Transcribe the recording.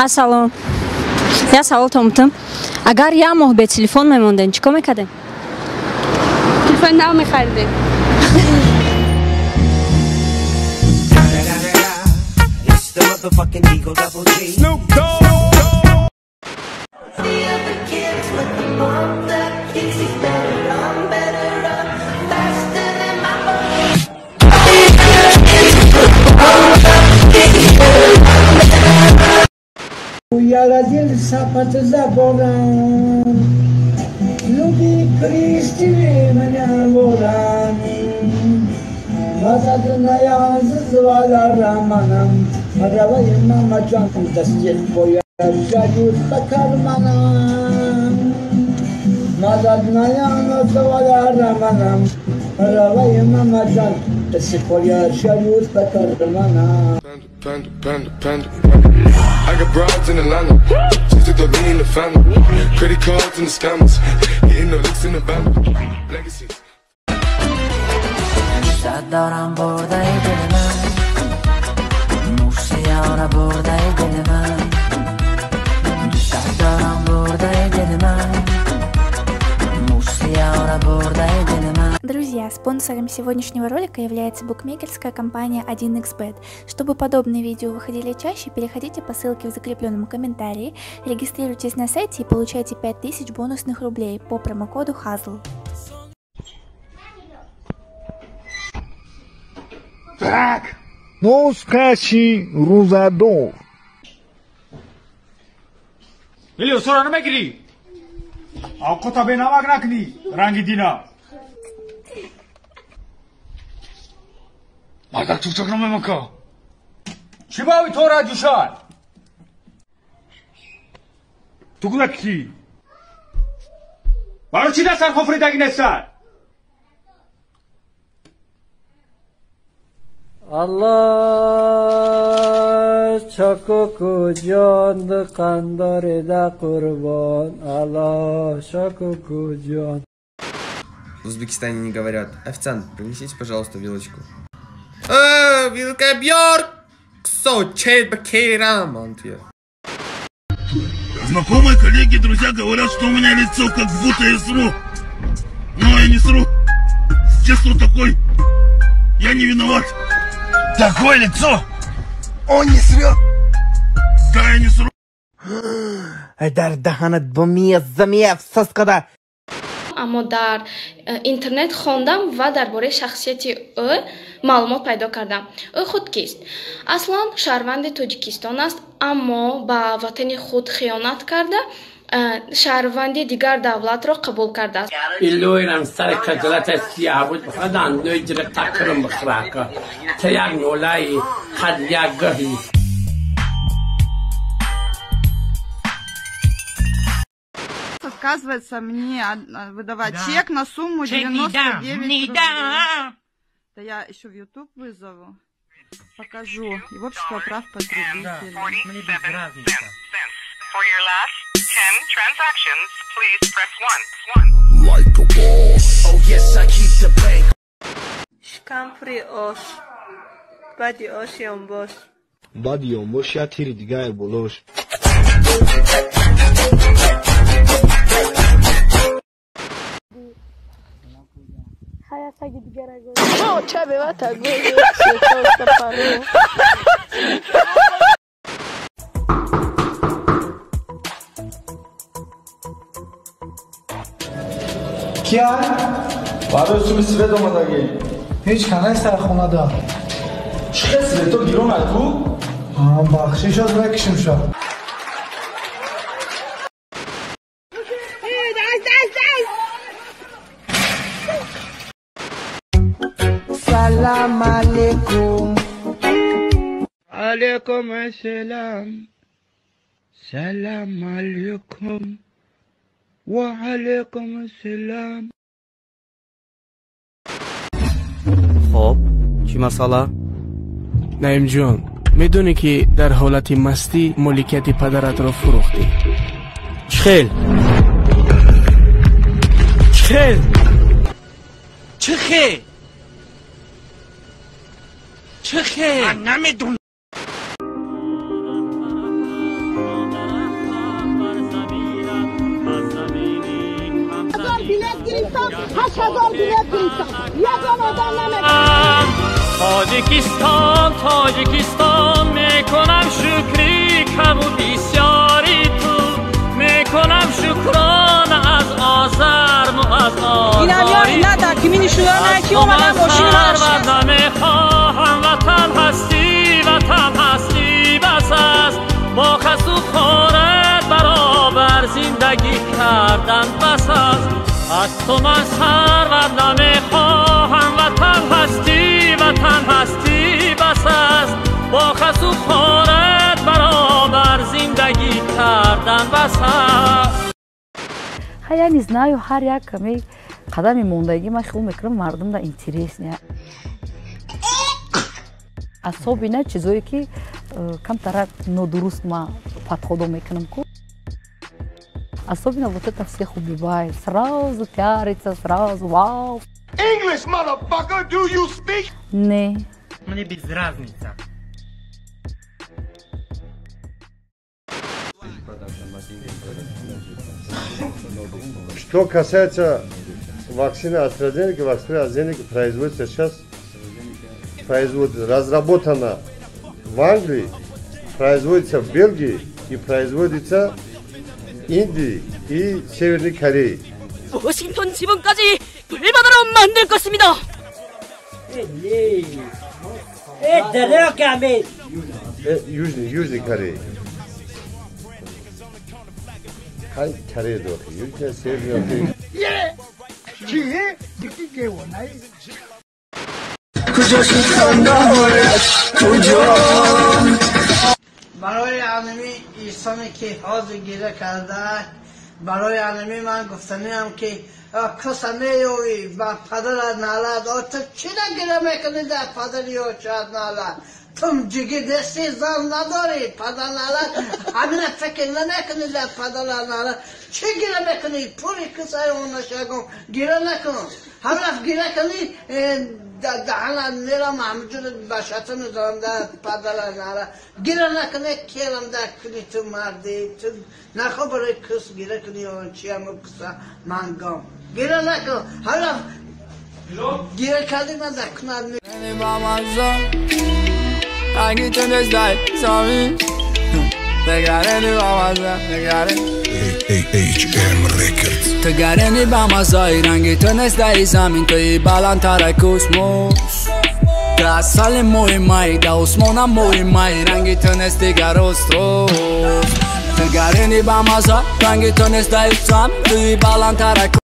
Ассалом. Я савол томутам. Агар як моҳ бе телефон мемондем, чӣ кор мекардем? Телефон нав мехаридем. Я родился под забором, люди крестили меня вором. Мазадная звала Романом, Равай мама джан, до сих пор я шагаю по карманам. Мазадная звала Романом, Равай мама джан, до сих пор я шагаю по карманам. Panda, panda, panda, panda. I got broads in Atlanta. Just took the lean in the family. Credit cards and the scammers. Hitting the licks in the van. Legacies. دارم برده دل من موسیارا برده دل من دوست دارم برده دل من موسیارا برده دل من. Друзья, спонсором сегодняшнего ролика является букмекерская компания 1xBet. Чтобы подобные видео выходили чаще, переходите по ссылке в закрепленном комментарии, регистрируйтесь на сайте и получайте 5000 бонусных рублей по промокоду HAZL. Так, ну скачи, рузадор. Или усора намегири? Акота бе намак накни, ранги дина. Мардак чук-чук намемака. Чибави тора ҷушан? Ту кудаки? Барои чӣ дастархон фуридаги нестад? Allah şakuku can kandar da qurban Allah şakuku can. В Узбекистане не говорят: официант, принесите, пожалуйста, вилочку. Вилка Бьорк, со чейбакейрам. Знакомые, коллеги, друзья говорят, что у меня лицо как будто я сру. Но я не сру. Честно такой, я не виноват. Такое лицо! Он не срет! Да, я не сру! Дар даҳанат бумия саскада. Аммо дар интернет хондам ва дар бораи шахсияти ӯ маълумот пайдо кардам. Ӯ худ кист? Аслан шаҳрванди Тоҷикистон аст, аммо ба ватани худ хиёнат карда, шаҳрванди дигар давлатро қабул кардааст. Илоирам сари каҷалата сияҳ буд, бихоҳад андои ҷири тақирам бихӯрака. Та як нолаи қад як гаҳи. Отказывается мне выдавать чек на сумму 99 рублей. Да я еще в YouTube вызову, покажу. И в общество прав потребителей. Мне без разницы. For your last 10 transactions, please press 1. Like a boss. Oh yes, I keep the bank. Шкампри ош. Бади ош ёмбош. Бади ёмбош я тири дигар болош. Кия? Барои суми свет омадагӣ. Ҳеҷ канай сархонада. Чӣ хел свето гирон ай ку? Бахшиш аз мекишим ша. Салам алейкум. Алейкум ассалам. Салам алейкум. Ва алейкум ассалам. Хоб, чӣ масъала? Наимҷон, медонӣ ки дар ҳолати мастӣ моликияти падаратро фурӯхтӣ? Чӣ хел? Чӣ хел? Чӣ хел? Чӣ хел? Ман намедонам. Билет гирифтам, 8000 билет гирифтам. Ягон одам намедонам. Тоҷикистон, Тоҷикистон, мекунам шукри каму бисёри ту, мекунам шукрона аз озарму аз озори. На дар кимини шуда, на ки омадан мошини ман шикаст. Намехоҳам ватан ҳастӣ, ватан ҳастӣ бас аст. Бо касу хорат баробар зиндагӣ кардан бас аст. Аз ту ман сарват намехоҳам, ватан ҳастӣ, ватан ҳастӣ бас аст. Бо касу хорат баробар зиндагӣ кардан бас аст. Я не знаю, ҳар як қадами мондагӣ ман хиёл мекунам мардум да интересне. Особенно чизое ки камтара нодуруст ма подходо мекунам ку. Особенно вот это всех убивает. Сразу пиарится, сразу вау. English, motherfucker, do you speak? Не. Мне без разницы. Что касается вакцины AstraZeneca, вакцина AstraZeneca производится сейчас, производится, разработана в Англии, производится в Бельгии и производится в Индии и Северной Корее. 워싱턴 지번까지 불바다로 만들 것입니다. Южной Кореи. Корея, Южная, Северная Корея. Барои анами инсоне ки ҳозир гира карда, барои анами ман гуфтаниам ки каса меёвӣ ба падарат налад, ту чира гира мекунӣ дар падари очат налад? Ту ҷиги дасти зан надорӣ, падар налад, ҳамина фикр намекунӣ дар падарат налад. Чӣ гира мекунӣ? Пули кисаи онашагон гира накун. Ҳамина гира кунӣ даҳанат мерам, ҳамҷур ба шата мезанам дар падарат налад. Гира накунӣ, келам дар кунӣ, ту мардӣ, ту нахо барои кис гира кунӣ, чиям киса мангом. Гира накун, ҳамина гира кардӣ ман дар кунат. AHM Records. Тгарени ба мазаи ранги ту нест дар замин, туи баландтар космос. Ту асали моҳи май, да осмона моҳи май, ранги ту нест дигар рост. Тгарени ба маза ранги ту нест дар замин, туи баландтар.